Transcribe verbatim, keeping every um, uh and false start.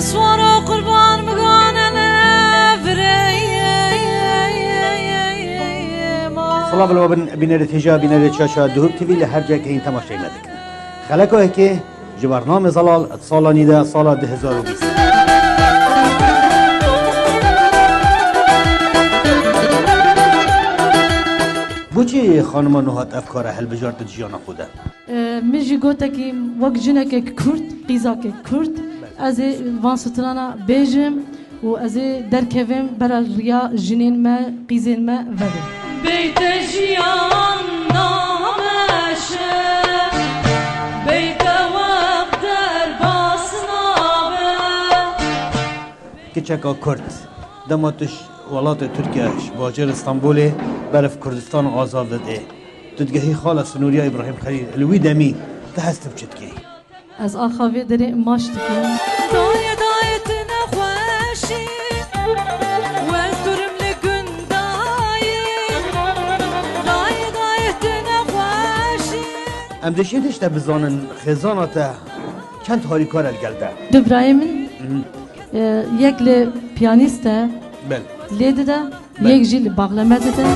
Swara qurban migane ne virê. Silav li we bin bînerê têja bînerê Çaşa Duhok T V li her cihekê hîn temaşeyê me dikin. Xeleka yekê ji bernamê Zelal di sala nî de sala du hezar û bîst. Boçî xanima niha ev kara hilbijart di jiyana xwe de? Min jî gotekî wek jinekek Kurd, qîzakek Kurd, ez ê van strana bêjim û ez ê derkevim bera riya jinên me, qîzên me vebê. Beyte jiyan nameşe, beyte wek derbas nabe. Kiçeka Kurd, dema tu ji welatê Tirkiye, ji bajêr Stenbolê, beriv Kurdistan aza vedê. Tu digehî xala Sinûriya Îbrahîm Xelîl, li wî demî tu hest bi çi dikî? Ez axa vê derê maç dikim. Dayê dayê tu nexweşî, wez durim li gundayî. Dayê dayê tu nexweşî. Em dişê tişte bizanin, xêzana te çend harîkar e li gel te? Du birayê min, e, yek li piyanîst e, Bel. lê dide, yek jî li baxleme dide.